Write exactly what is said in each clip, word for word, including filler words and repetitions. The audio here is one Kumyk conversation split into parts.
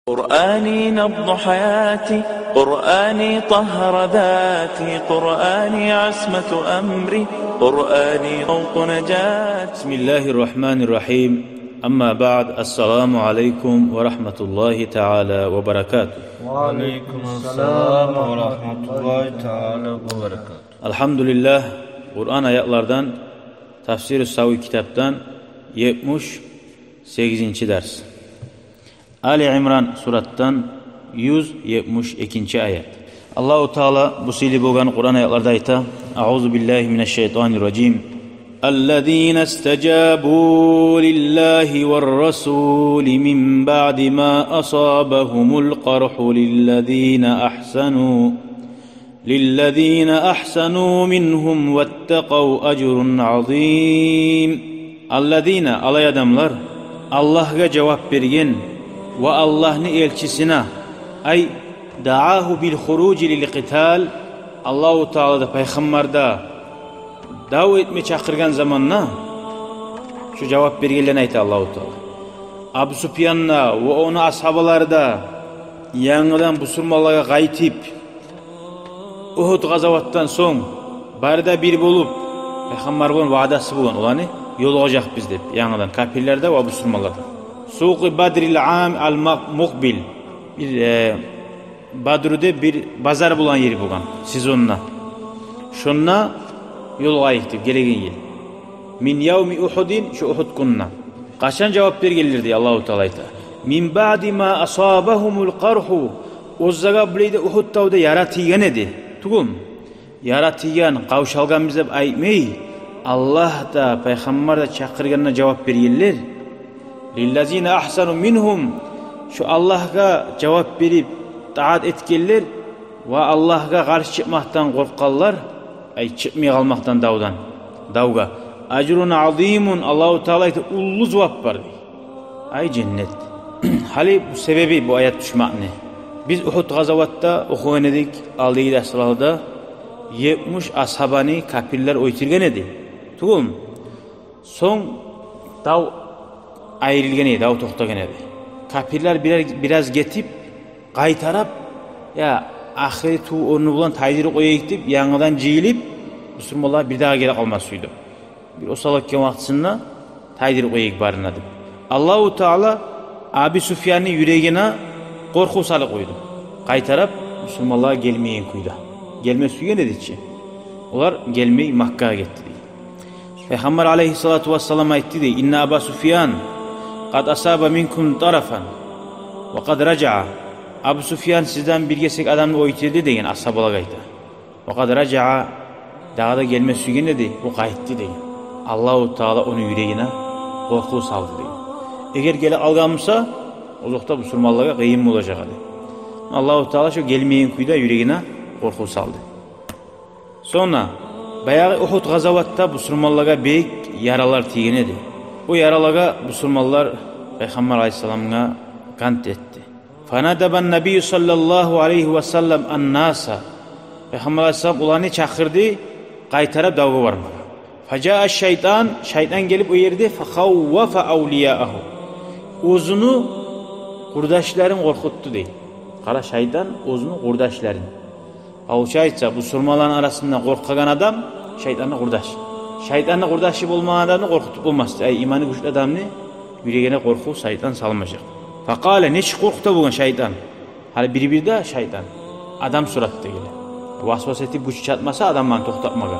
قرآني نبض حياتي، قرآني طهر ذاتي، قرآني عصمة أمري، قرآني طوق نجاتي. بسم الله الرحمن الرحيم. أما بعد، السلام عليكم ورحمة الله تعالى وبركاته. وعليكم السلام ورحمة الله تعالى وبركاته. Алгьамдулиллагь, Къуран аятлардан, Тафсиру Сави китапдан етмиш сегизинчи дарс. Али Имран суратдан юз етмиш экинчи аят. Аллагьу Таала бу сыйлы болгъан Къуран аятларда айта: أعوذ بالله من الشيطان الرجيم. الذين استجابوا لله والرسول من بعد ما أصابهم القرح للذين أحسنوا للذين أحسنوا منهم واتقوا أجر عظيم. الذين, олай адамлар, Аллагьгъа жавап берген ва Аллагьны элчисине, أي دعاه بالخروج للقتال, Аллагьу Таала да, Пайхаммар да дав этме чакъыргъан заманда шу жавап бергенлени айта Аллагьу Таала. Абу Суфьян да ва ону асгьабалары да янгыдан бусурманлагъа къайтып, Угьуд къазаватдан сонг, бары да бир болуп, Пайхаммар булан ваъдасы болгъан, оланы ёлугъажакъбыз деп, янгыдан капирлер де ва бусурманлар да. سوق بدر العام المقبل. Бир, э, Бадру деп бир базар болгъан ери болгъан, сезонда. Шонда ёлугъайыкъ деп, гелеген йыл. من يوم أحد, шо Угьуд гюнде. Къачан жавап бергенлер дей, Аллагьу Таала айта: من بعد ما أصابهم القرح. Оьзлеге булайда Угьуд тавда яра тийген эди. Тюгюлмю? Яра тийген, къавшалгъанбыз деп айтмай, Аллагь да, Пайхаммар да чакъыргъанда жавап бергенлер. للذين أحسنوا منهم. Шо Аллагьгъа жавап берип, тагьат этгенлер ва Аллагьгъа къаршы чыкъмакъдан къоркъгъанлар, أي чыкъмай къалмакъдан давдан, давгъа. أجر عظيم, Аллагьу Таала айта, уллу зувап бар дей. أي женнет. Гьали бу себеби бу аят тюшмекни. Биз Угьуд къазаватда охугъан эдик, алдагъы дарсларда етмиш асгьабаны капирлер оьлтюрген эди. Тюгюлмю? Сонг дав айрылгъан эди, дав токътагъан эди. Капирлер бирер, бираз гетип, къайтарып, я, ахыры тюгюл, ону булан тайдырып къояйыкъ деп, янгыдан жыйылып, бусурманлар бир дагъы геле къалмас сюйдю. Бир осал этген вакътисинде тайдырып къояйыкъ барына деп. Аллагьу Таала Абу Суфьянны юрегине къоркъув салып къойду. Къайтарып бусурманлагъа гелмейген кюйде. Гелме сюйген эди чи. Олар гелмей Маккагъа гетди дей. Пайхаммар алайгьиссалату вассалам айтды дей: إن أبا سفيان قد أصاب منكم طرفا وقد رجع. Абу Суфьян сизден бир гесек адамны оьлтюрдю деген, асгьабалагъа айта. وقد رجع, дагъы да гелме сюйген эди, о къайтды деген. Аллагьу Таала ону юрегине къоркъув салды деген. Эгер геле къалгъан буса, озокъда, бусурманлагъа къыйын болажакъ эди. Аллагьу Таала шо гелмейген кюйде юрегине къоркъув салды. Сонг да баягъы Угьуд къазаватда бусурманлагъа бек яралар тийген эди. О яралагъа бусурманлар Пайхаммар алайгьиссаламгъа къаст этди. فندب النبي صلى الله عليه وسلم الناس. Пайхаммар алайгьиссалам оланы чакъырды къайтарып давгъа бармагъа. فجاء الشيطان, шайтан гелип о ерде, فخوف أولياءه. Оьзюню къурдашларын къоркъутду дей. Къара, шайтан оьзюню къурдашларын. Получается, бусурманланы арасында къоркъагъан адам шайтанны къурдашы. Шайтанны къурдашы болмагъан адамны къоркъутуп болмас. Ай, иманы гючлю адамны юрегине къоркъув шайтан салмажакъ. فقال, нечик къоркъута болгъан шайтан? Гьали бир-бирде шайтан адам суратда геле. Васвас этип гюч чатмаса адамланы токътатмагъа,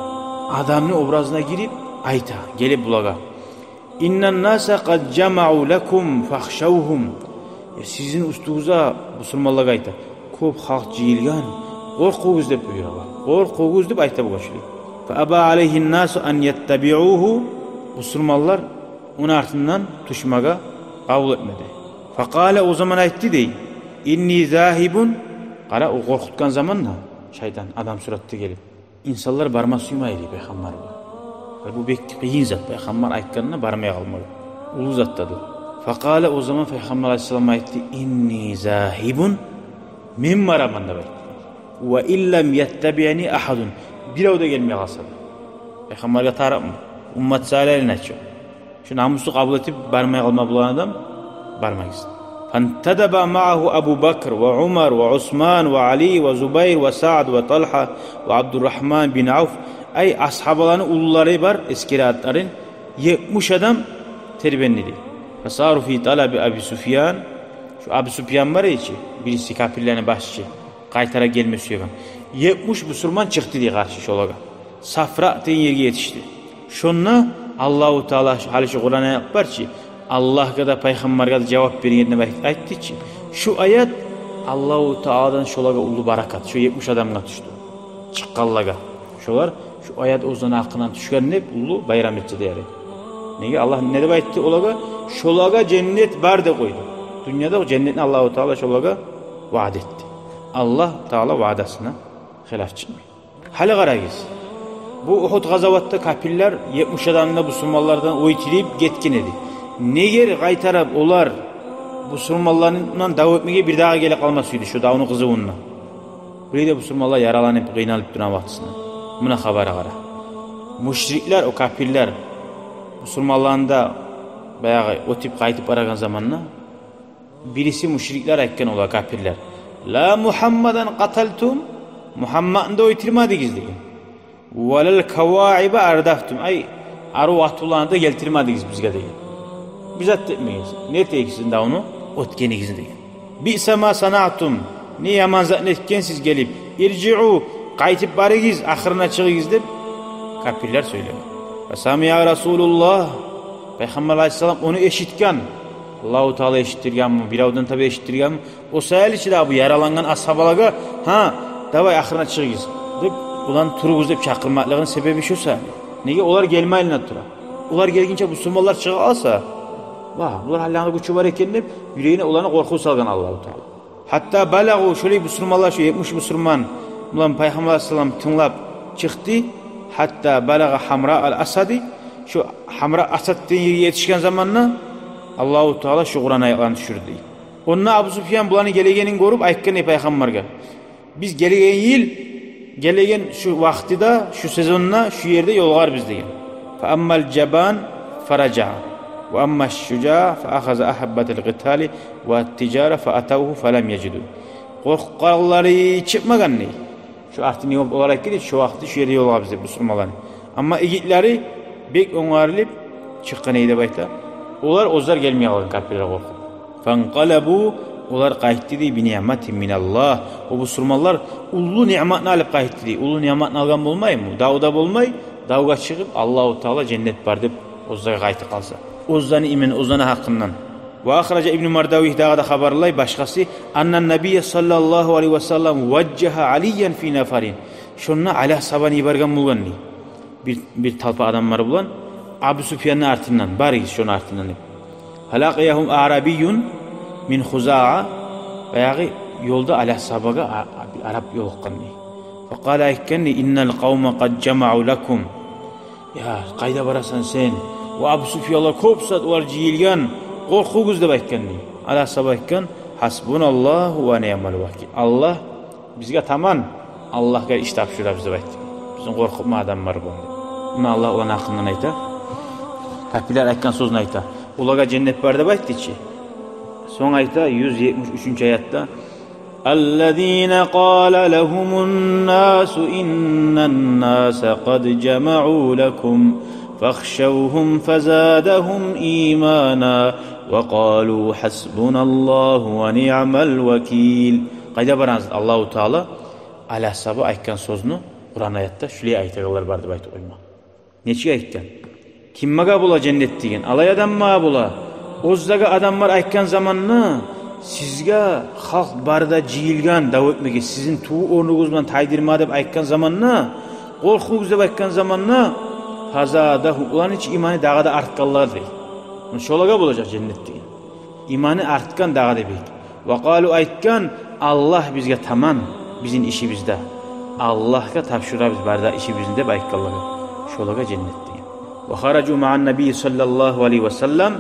адамны образына гирип айта, гелип булагъа: إن الناس قد جمعوا لكم فاخشوهم. Э, сизин уьстюгюзге, бусурманлагъа айта, кёп халкъ жыйылгъан, къоркъугъуз деп буюра. Къоркъугъуз деп айта болгъан шулай. فأبى عليه الناس أن يتبعوه. Бусурманлар ону артындан тюшмеге къабул этмеди. فقال, о заман айтды дей: إني ذاهب. Къара, о къоркъутгъан заманда шайтан адам суратда гелип, инсанлар барма сюймей эди Пайхаммар булан. Бу бек къыйын зат, Пайхаммар айтгъанына бармай къалмагъа. Уллу зат да дюр. فقال, о заман Пайхаммар алайгьиссалам айтды: إني ذاهب, мен бараман деп айтды. وإن لم يتبعني أحد, бирев де гелмей къалса да. Пайхаммаргъа тарыкъмы? Уммат сайлайлы начо. Шу намусну къабул этип бармай къалма болагъан адам бармай къалсын. فانتدب معه أبو بكر وعمر وعثمان وعلي والزبير وسعد وطلحة وعبد الرحمن بن عوف. Ай, асгьабаланы уллулары бар, эсгере атларын, етмиш адам тербенди дей. فصاروا في طلب أبي سفيان. Шо Абу Суфьян бар эди чи, бириси капирлени башчысы, къайтара гелме сюеген. Етмиш бусурман чыкъды дей къаршы шолагъа. Сафра деген ерге етишди. Шонда Аллагьу Таала, гьали шо Къуран аят бар чы, Аллагьгъа да, пайхаммаргъа да жавап берген деп айт-, айтды чы. Шо аят Аллагьу Тааладан шолагъа уллу баракат, шо етмиш адамгъа тюшдю. Чыкъгъанлагъа. Шолар шо аят оьзлени гьакъындан тюшген деп уллу байрам этсе де ярай. Неге, Аллагь не деп айтды олагъа? Шолагъа женнет бар деп къойду. Дюньяда о женнетни Аллагьу Таала шолагъа ваъда этди. Аллагь Таала ваъдасына хилаф чыкъмай. Гьали къарагъыз. Бу Угьуд къазаватда капирлер етмиш адамны бусурманлардан оьйтюрюп гетген эди. Неге къайтарып олар бусурманлардан дав этмеге бир дагъы геле къалма сюйдю шо давну къызывунда? Бу ерде бусурманлар яраланып, къыйналып тургъан вакътисинде. Муна хабаргъа къара. Мушриклер, о капирлер бусурманланы да баягъы оьтюп къайтып барагъан заманда, бириси мушриклер айтгъан, олар капирлер: لا محمدا قتلتم, Мугьаммадны да оьйтюрмедигиз деген. ولا الكواعب أردفتم, ай, арив атывланы да гелтирмедигиз бизге деген. Бир зат да этмегенсиз. Не этейик сизин давну оьтгенигизни деген. بئس ما صنعتم, не яман затны этгенсиз гелип. ارجعوا, къайтып барыгъыз, ахырына чыгъыгъыз деп капирлер сёйлеген. فسمع رسول الله, Пайхаммар алайгьиссалам ону эшитген. Аллагьу Таала эшитдиргенми, биревден таба эшитдиргенми? О саялы чы да бу яралангъан асгьабалагъа: «Гьа, давай, ахырына чыгъыгъыз», — деп, буланы туругъуз деп чакъырмакълыгъыны себеби шо саялы. Неге, олар гелме айланып тура. Олар гелгинче бусурманлар чыгъып къалса, «Ва, булар гьали гьана гючю бар экен», — деп, юрегине оланы къоркъув салгъан Аллагьу Таала. حتى بلغوا, шолай бусурманлар, шо етмиш бусурман булан Пайхаммар алайгьиссалам тынглап чыкъды. حتى بلغوا حمراء الأسد, шо Гьамра Асад деген ерге етишген заманда Аллагьу Таала шо Къуран аятларын тюшюрдю. Онда Абу Суфьян буланы гелегенин гёрюп айтгъан дей Пайхаммаргъа: «Биз гелеген йыл, гелеген шу вакътиде, шу сезонда, шу ерде ёлугъарбыз», — деген. فأما الجبان فرجع، وأما الشجاع فأخذ أهبة القتال والتجارة فأتوه فلم يجدوه. Къоркъгъанлары чыкъмагъан дей. Шо вакъти не болуп, олар айтгъан эди, шо вакъти шу ерде ёлугъабыз деп бусурманланы. Амма игитлери бек онгарылып чыкъгъан эди деп айта. Олар оьзлер гелмей къалгъан, капирлер къоркъуп. فانقلبوا, олар къайтды дей, بنعمة من الله. О бусурманлар уллу ниъматны алып къайтды дей. Уллу ниъматны алгъан болмаймы? Дав да болмай, давгъа чыгъып, Аллагьу Таала женнет бар деп оьзлеге къайтып къалса. Оьзлени имени, оьзлени гьакъындан. وأخرج ابن مردويه, дагъы да хабарлай башгъасы: أن النبي صلى الله عليه وسلم وجه عليا في نفر. Шонда Али асгьабаны йиберген болгъан дей. Бир, бир толпа адамлар булан Абу Суфьянны артындан, барыгъыз шону артындан деп. فلقيهم أعرابي من خزاعة. Баягъы ёлда Али асгьабагъа а-, а-, бир арап ёлукъгъан дей. فقال, айтгъан дей: إن القوم قد جمعوا لكم. «Я, къайда барасан сен? Ва Абу Суфьянлар кёп зат, олар жыйылгъан, къоркъугъуз», — деп айтгъан дей. Али асгьаба айтгъан: حسبنا الله ونعم الوكيل. Аллагь бизге таман, Аллагьгъа иш тапшурабыз деп айтды. Бизин къоркъутма адамлар бар деп. Муна Аллагь оланы гьакъындан айта. Капирлер айтгъан сёзню айта. Олагъа женнет бар деп айтды чы. Сонг айта юз етмиш уьчюнчю аятда: الذين قال لهم الناس إن الناس قد جمعوا لكم فاخشوهم فزادهم إيمانا وقالوا حسبنا الله ونعم الوكيل. Къайда барасыз? Аллагьу Таала Али асгьаба айтгъан сёзню Къуран аятда шулай айтагъанлар бар деп айтып къойма. Нечик айтгъан? Кимге бола женнет деген? Алай адамгъа бола. Оьзлеге адамлар айтгъан заманда, сизге халкъ бары да жыйылгъан дав этмеге, сизин туву орнугъуз булан тайдырма деп айтгъан заманда, къоркъугъуз деп айтгъан заманда, فزادهم, оланы ичи иманы дагъы да артгъанлар дей. Шолагъа болажакъ женнет деген. Иманы артгъан дагъы да бек. وقالوا, айтгъан: Аллагь бизге таман, бизин ишибизде. Аллагьгъа тапшурабыз бары да ишибизни деп айтгъанлагъа. Шолагъа женнет деген. وخرجوا مع النبي صلى الله عليه وسلم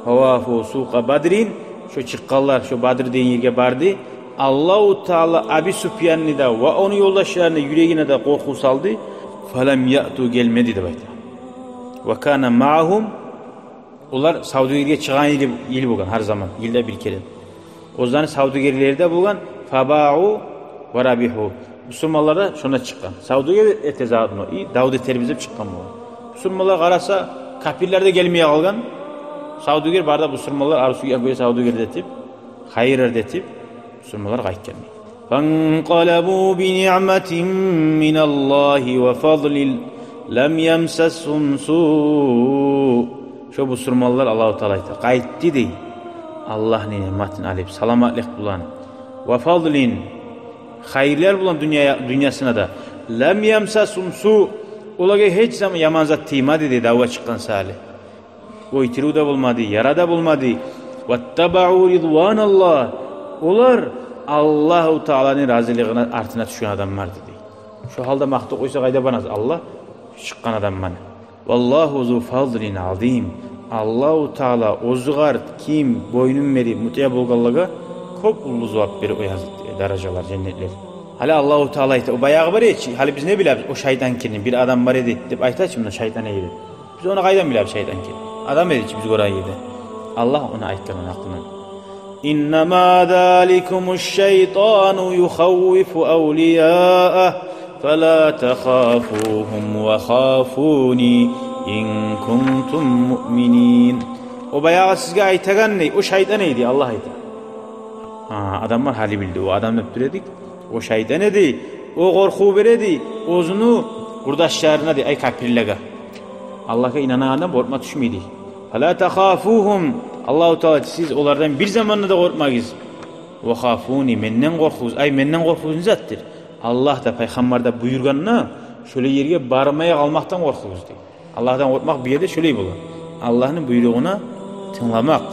فوافوا سوق بدر. Шо чыкъгъанлар, шо Бадр деген ерге барды. Аллагьу Таала Аби Суфьянны да ва ону ёлдашларыны юрегине де къоркъув салды. فلم يأتوا, гелмеди деп айта. وكان معهم Олар савдюгерге чыгъагъан йыл, йыл болгъан, гьар заман, йылда бир керен. Оьзлени савдюгерлери де болгъан. Фабаъу ва рабигьу. Бусурманлар да шонда чыкъгъан. Савдюгер эте затны, и дав да этербиз деп чыкъгъан болгъан. Бусурманлар къараса, капирлер де гелмей къалгъан. Савдюгер бары да бусурманлар, арив сюйген кюйде савдюгер де этип, хайырлар да этип, бусурманлар къайтгъан. Фанкъалабу биниъматин миналлагьи ва фадлин лам ямсасгьум суъ. Шо бусурманлар, Аллагьу Таала айта, къайтды дей, Аллагьны ниъматын алып, саламатлыкъ булан, ва фадлин, хайырлар булан дюнья, дюньясына да. Лам ямсасгьум суъ, олагъа гьеч заман яман зат тиймеди дей, давгъа чыкъгъан саялы. Оьлтюрюв де болмады, яра да болмады. Ваттабаъу ризваналлагь. Олар Аллагьу Тааланы разилигини артына тюшген адамлар дей. Шо гьалда макътап къойса, къайда барамыз Аллагь чыкъгъан адамланы. Валлагьу зу фадлин азим. Аллагьу Таала оьзю къарт, ким бойнун берип мутиъ болгъанлагъа кёп уллу зувап бере, о языкъ, даражалар, женнетлер. Гьали Аллагьу Таала айта, о баягъы бар эди чи, гьали биз не билебиз, о шайтан экенин, бир адам бар эди деп айта чы, муна шайтан эди. Биз ону къайдан билебиз, шайтан экенин? Адам эди чи биз гёреген ерде. Аллагь ону айтгъан ону гьакъындан. Иннама заликумуш шайтану юхаввифу авлияагьу фала тахафугьум ва хафуни ин кунтум муъминин. О баягъы сизге айтагъан не? О шайтан эди, Аллагь айта. Гьа, адамлар гьали билди, о адам деп тура эдик. О шайтан эди, о къоркъув бере эди оьзюню къурдашларына дей, ай капирлеге. Аллагьгъа инанагъан адам къоркъма тюшмейди. Фала тахафугьум, Аллагьу Таала, сиз олардан бир заманда да къоркъмагъыз. Ва хафуни, менден къоркъугъуз. Ай, менден къоркъугъуз не затдыр? Аллагь да, пайхаммар да буюргъанда, шолай ерге бармай къалмакъдан къоркъугъуз дей. Аллагьдан къоркъмакъ бу ерде шолай бола. Аллагьны буйругъуна тынгламакъ.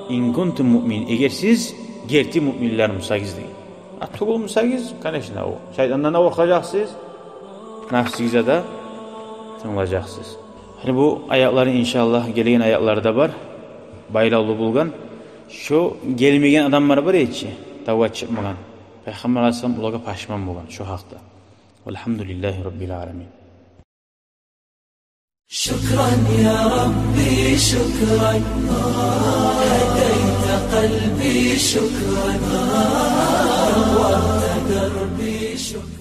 Ин кунтум муъминин, эгер сиз герти муъминлер бусагъыз дей. А тюгюл бусагъыз, конечно, о шайтандан да къоркъажакъсыз, напсигизге де тынглажакъсыз. Гьали бу аятлар, иншааллагь, гелеген аятлар да бар, байлавлу болгъан. Шо гелмеген адамлар бар эди чи, давгъа чыкъмагъан. Пайхаммар алайгьиссалам олагъа пашман болгъан шо гьакъда. Валгьамдулиллагьи раббил аламин. شكرا يا ربي، شكرا، هديت قلبي، شكرا، نورت دربي، شكرا.